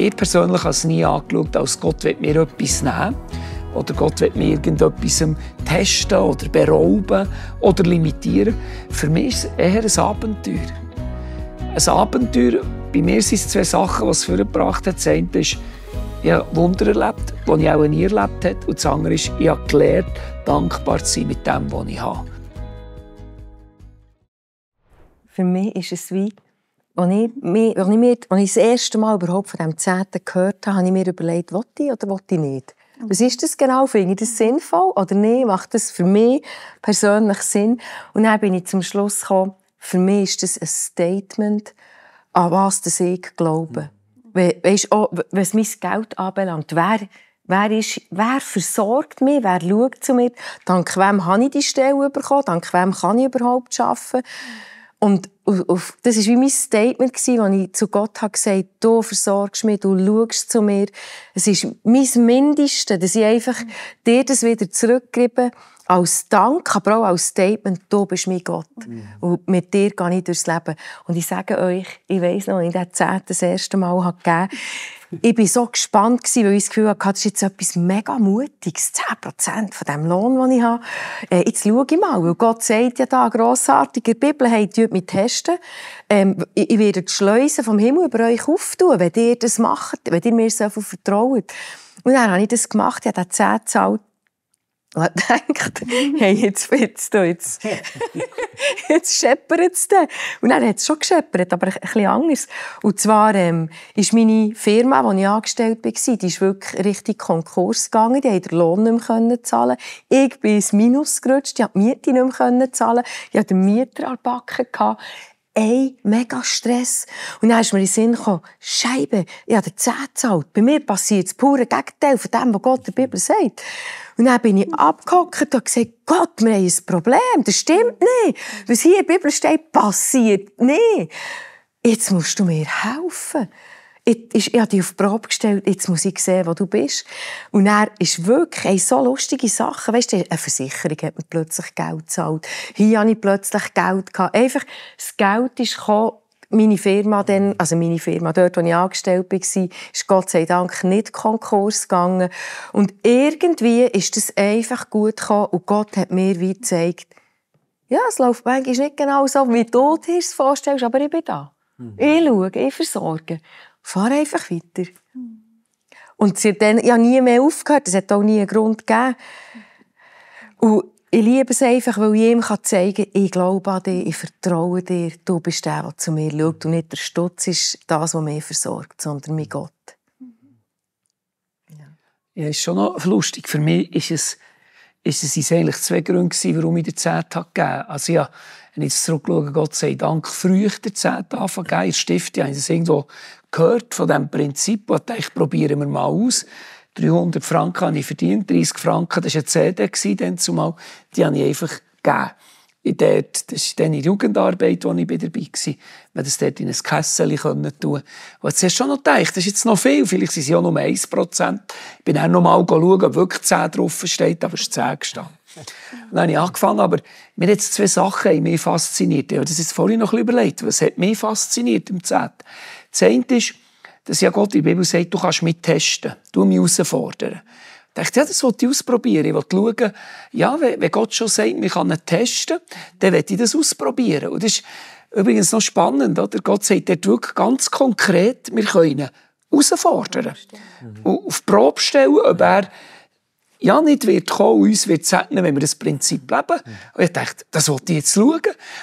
Ich persönlich habe es nie angeschaut, als Gott will mir etwas nehmen oder Gott will mir irgendetwas testen oder berauben oder limitieren. Für mich ist es eher ein Abenteuer. Ein Abenteuer, bei mir sind es zwei Sachen, die es vorgebracht hat. Das eine ist, ich habe Wunder erlebt, die ich auch nie erlebt habe. Und das andere ist, ich habe gelernt, dankbar zu sein mit dem, was ich habe. Für mich ist es wie, als ich das erste Mal überhaupt von diesem 10. gehört habe, habe ich mir überlegt, will ich oder will ich nicht? Was ist das genau? Finde ich das sinnvoll oder nicht? Macht das für mich persönlich Sinn? Und dann bin ich zum Schluss gekommen, für mich ist das ein Statement, an was ich glaube. Weisst, auch, was mein Geld anbelangt, wer versorgt mich, wer schaut zu mir, dank wem habe ich die Stelle bekommen, dank wem kann ich überhaupt arbeiten. Und das war wie mein Statement, als ich zu Gott gesagt habe, du versorgst mich, du schaust zu mir. Es ist mein Mindeste, dass ich einfach dir das wieder zurückgebe, als Dank, aber auch als Statement, du bist mein Gott. Und mit dir gehe ich durchs Leben. Und ich sage euch, ich weiss noch, als ich den 10. das erste Mal gegeben habe, ich war so gespannt, weil ich das Gefühl hatte, das ist jetzt etwas mega Mutiges, 10% von dem Lohn, den ich habe. Jetzt schaue ich mal, weil Gott sagt ja da grossartig in der Bibel, hey, tut mich testen. Ich werde die Schleusen vom Himmel über euch auftun, wenn ihr das macht, wenn ihr mir so viel vertraut. Und dann habe ich das gemacht, ich habe den 10 gezahlt. Und ich dachte, hey, jetzt scheppert es dann. Und dann hat es schon gescheppert, aber ein bisschen anders. Und zwar ist meine Firma, wo ich angestellt war, die ist wirklich richtig Konkurs gegangen. Die konnten den Lohn nicht mehr zahlen. Ich bin ins Minus gerutscht, ich konnte die Miete nicht mehr zahlen. Ich hatte den Mieter an der Backe. Mega Stress. Und dann ist mir in den Sinn gekommen, Scheibe, ich habe den 10 gezahlt. Bei mir passiert das pure Gegenteil von dem, was Gott in der Bibel sagt. Und dann bin ich abgehockt und gesagt, Gott, wir haben ein Problem, das stimmt nicht. Was hier in der Bibel steht, passiert nicht. Jetzt musst du mir helfen. Ich habe dich auf die Probe gestellt, jetzt muss ich sehen, wo du bist. Und er ist wirklich so lustige Sachen. Weißt du, eine Versicherung hat mir plötzlich Geld gezahlt. Hier hatte ich plötzlich Geld gehabt. Einfach, das Geld ist gekommen. Meine Firma, dort, wo ich angestellt war, ist Gott sei Dank nicht Konkurs gegangen. Und irgendwie ist das einfach gut gekommen. Und Gott hat mir wie gezeigt, ja, es läuft manchmal nicht genau so, wie du dir das vorstellst, aber ich bin da. Ich schaue, ich versorge. Fahr einfach weiter. Und ich habe nie mehr aufgehört. Es hat auch nie einen Grund gegeben. Und ich liebe es einfach, weil ich ihm zeigen kann, ich glaube an dich, ich vertraue dir, du bist der, der zu mir schaut. Und nicht der Stutz ist das, was mich versorgt, sondern mein Gott. Ja, ist schon noch lustig. Für mich ist es eigentlich zwei Gründe, warum ich den 10. gegeben habe. Also ja, wenn ich jetzt zurückschaue, Gott sei Dank, früh den 10. angefangen in der Stiftung, habe ich das irgendwo gehört von diesem Prinzip, und dachte, probieren wir mal aus. 300 Franken habe ich verdient, 30 Franken, das war eine CD, dann zumal, die habe ich einfach gegeben. Das ist dann in der Jugendarbeit, wo ich dabei war, wenn das dort in ein Kessel tun konnte. Und jetzt hast du schon noch gedacht, das ist jetzt noch viel, vielleicht sind es ja nur 1%. Ich bin dann noch mal schauen, ob wirklich 10 drauf steht, aber es ist 10 gestanden. Dann habe ich angefangen, aber mir hat zwei Sachen mich fasziniert. Ich habe das jetzt vorhin noch ein bisschen überlegt, was hat mich fasziniert im 10. Das eine ist, dass ja Gott in der Bibel sagt, du kannst mich testen, du mich herausfordern. Ich dachte, ja, das will ich ausprobieren. Ich will schauen, ja, wenn Gott schon sagt, man kann ihn testen, dann will ich das ausprobieren. Und das ist übrigens noch spannend, oder? Gott sagt dort wirklich ganz konkret, wir können ihn herausfordern. Und auf die Probe stellen, ob er ja nicht wird kommen, uns wird segnen, wenn wir das Prinzip leben. Und ich dachte, das wollte ich jetzt schauen.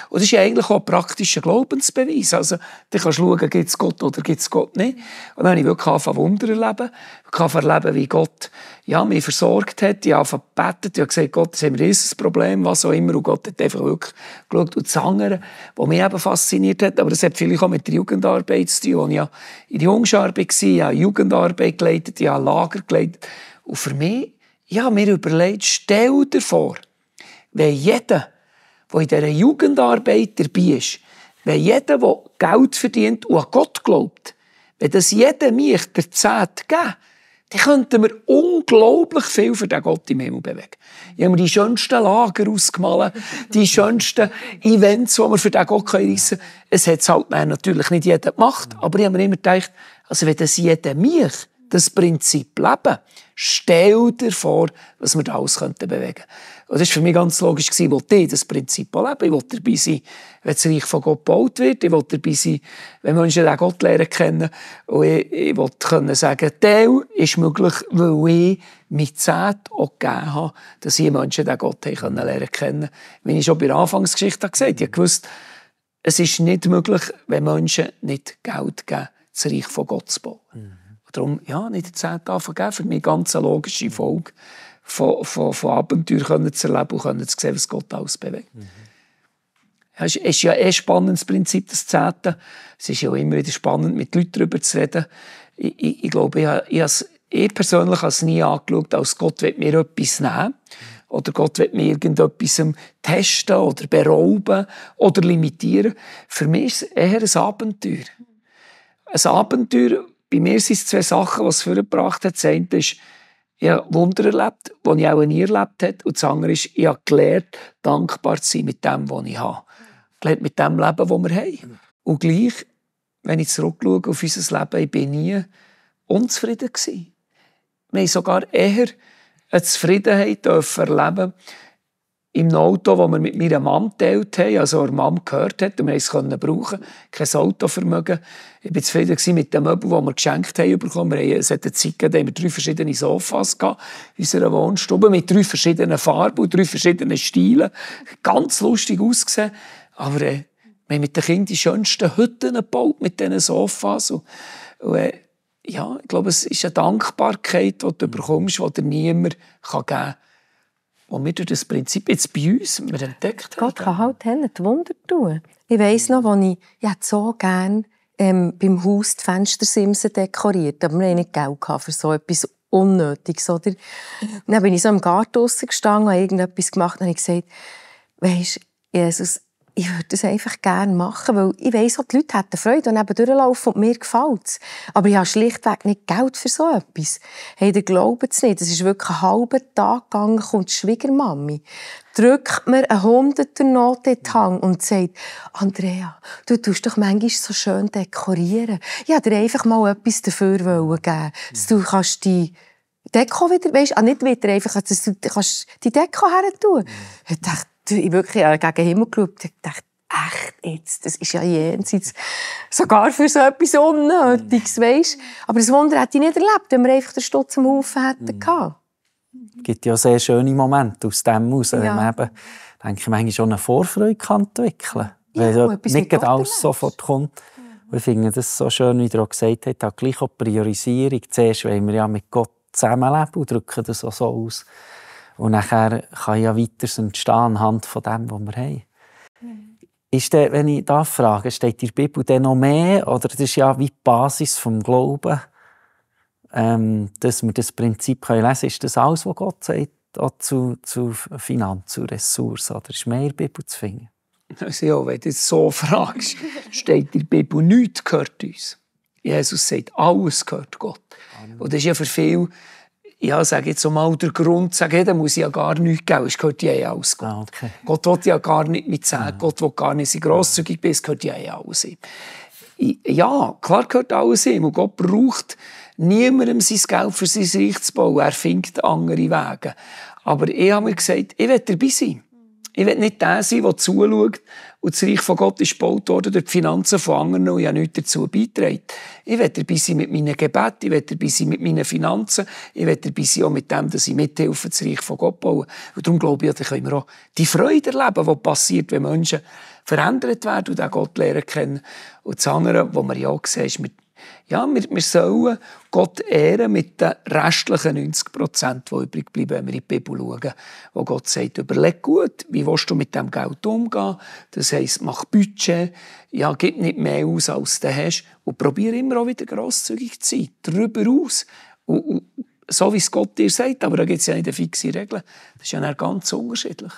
Und das ist ja eigentlich auch ein praktischer Glaubensbeweis. Also, du kannst schauen, gibt es Gott oder gibt es Gott nicht. Und dann habe ich wirklich angefangen, Wunder erleben. Ich habe erleben, wie Gott mich versorgt hat. Ich habe gebetet. Ich habe gesagt, Gott, das haben wir ein Problem, was auch immer. Und Gott hat einfach wirklich geschaut. Und das andere, was mich eben fasziniert hat, aber das hat vielleicht auch mit der Jugendarbeit zu tun. Als ich ja in der Jungscharbeit war, ich habe Jugendarbeit geleitet, ich habe Lager geleitet. Und für mich, ich habe mir überlegt, stell dir vor, wenn jeder, der in dieser Jugendarbeit dabei ist, wenn jeder, der Geld verdient und an Gott glaubt, wenn das jeder mich der 10. gibt, dann könnten wir unglaublich viel für den Gott im Himmel bewegen. Ich habe mir die schönsten Lager ausgemalt, die schönsten Events, die wir für den Gott reissen können. Es hat halt natürlich nicht jeder gemacht, aber ich habe mir immer gedacht, also wenn das jeder mich das Prinzip leben, stell dir vor, was wir da alles bewegen könnten. Und das war für mich ganz logisch, ich wollte das Prinzip auch leben. Ich wollte dabei sein, wenn das Reich von Gott gebaut wird. Ich wollte dabei sein, wenn Menschen den Gott lernen kennen. Und ich wollte sagen, Teil ist möglich, weil ich mit Zeit auch gegeben habe, dass ich Menschen den Gott lernen kennen. Wie ich schon bei der Anfangsgeschichte gesagt habe, ich wusste, es ist nicht möglich, wenn Menschen nicht Geld geben, das Reich von Gott zu bauen. Darum, ja, nicht die Zeit anfangen, für mich eine ganz logische Folge von Abenteuern zu erleben und zu sehen, was Gott alles bewegt. Ja, es ist ja ein spannendes Prinzip, das Zehnte. Es ist ja immer wieder spannend, mit Leuten darüber zu reden. Ich glaube, ich persönlich habe es nie angeschaut, als Gott will mir etwas nehmen oder Gott will mir irgendetwas testen oder berauben oder limitieren. Für mich ist es eher ein Abenteuer. Ein Abenteuer. Bei mir sind es zwei Sachen, die es vorgebracht hat. Das eine ist, ich habe Wunder erlebt, die ich auch nie erlebt habe. Und das andere ist, ich habe gelernt, dankbar zu sein mit dem, was ich habe. Gelernt mit dem Leben, das wir haben. Und gleich, wenn ich zurückschaue auf unser Leben, ich bin nie unzufrieden gewesen. Wir haben sogar eher eine Zufriedenheit erleben im Auto, das wir mit meiner Mom geteilt haben, also der Mom gehört hat, und wir konnten es brauchen, kein Autovermögen. Ich war zufrieden mit dem Möbel, das wir geschenkt haben bekommen. Es hat eine Zeit gegeben, da haben wir 3 verschiedene Sofas in unserer Wohnstube, mit 3 verschiedenen Farben und 3 verschiedenen Stilen. Ganz lustig ausgesehen. Aber wir haben mit den Kindern die schönsten Hütten gebaut, mit diesen Sofas. Ja, ich glaube, es ist eine Dankbarkeit, die du bekommst, die dir niemand geben kann. Und wir durch das Prinzip jetzt bei uns entdeckt haben. Gott kann halt die Wunder tun. Ich weiss noch, als ich so gerne beim Haus die Fenstersimsen dekoriert, aber wir hatten nicht Geld für so etwas Unnötiges. Oder? Und dann bin ich so im Garten draussen gestanden, habe irgendetwas gemacht und habe gesagt, weisst, Jesus, ich würde das einfach gerne machen, weil ich weiss, die Leute hätten Freude und eben durchlaufen und mir gefällt es. Aber ich habe schlichtweg nicht Geld für so etwas. Hey, ihr glaubt es nicht. Es ist wirklich einen halben Tag gegangen, kommt die Schwiegermami, drückt mir eine 100er-Note in die Hand und sagt, Andrea, du tust doch manchmal so schön dekorieren. Ich wollte dir einfach mal etwas dafür geben, dass du kannst die Deko wieder, weisst, nicht wieder einfach, dass du kannst die Deko her tun. Ich dachte, ich wirklich gegen den Himmel geschaut und dachte, echt jetzt, das ist ja jenseits, sogar für so etwas Unnötiges, weisst. Aber das Wunder hätte ich nicht erlebt, wenn wir einfach den Stutz am Haufen hätten gehabt. Es gibt ja sehr schöne Momente aus dem heraus, wenn man eben, denke ich, manchmal schon eine Vorfreude kann entwickeln kann. Weil ja nicht alles sofort kommt. Und ich finde das so schön, wie du auch gesagt hast, auch gleich auch die Priorisierung. Zuerst wollen wir ja mit Gott zusammenleben und drücken das auch so aus. Und nachher kann ja weiter entstehen anhand von dem, was wir haben. Ist der, wenn ich da frage, steht in der Bibel denn noch mehr? Oder das ist ja wie die Basis des Glaubens, dass wir das Prinzip lesen können. Ist das alles, was Gott sagt, auch zu Finanzen, zu Ressourcen? Oder ist mehr in der Bibel zu finden? Also ja, wenn du das so fragst, steht in der Bibel, nichts gehört uns. Jesus sagt, alles gehört Gott. Und das ist ja für viele, ja, sage jetzt mal der Grund, sagen, hey, da muss ich ja gar nichts geben, es gehört ja alles Gott. Okay. Gott will ja gar nicht mit sagen, Gott will gar nicht sein grosszügig bist, es gehört ja alles ihm. Ja, klar gehört alles ihm und Gott braucht niemandem sein Geld für sein Reich zu bauen, er findet andere Wege. Aber ich habe mir gesagt, ich will dabei sein. Ich will nicht der sein, der zuschaut und das Reich von Gott ist gebaut worden durch die Finanzen von anderen und ich habe nichts dazu beigetragen. Ich will dabei sein mit meinen Gebeten, ich will dabei sein mit meinen Finanzen, ich will dabei sein auch mit dem, dass ich mithelfe, das Reich von Gott zu bauen. Und darum glaube ich, da können wir auch die Freude erleben, die passiert, wenn Menschen verändert werden und auch Gott lernen kennen. Und das andere, was wir ja auch sehen, ist, wir sollen Gott ehren mit den restlichen 90%, die übrig bleiben, wenn wir in die Bibel schauen. Wo Gott sagt, überleg gut, wie willst du mit dem Geld umgehen? Das heisst, mach Budget, ja, gib nicht mehr aus, als du hast. Und probiere immer auch wieder grosszügig zu sein, darüber aus. Und so wie es Gott dir sagt, aber da gibt es ja nicht eine fixe Regel. Das ist ja dann ganz unterschiedlich.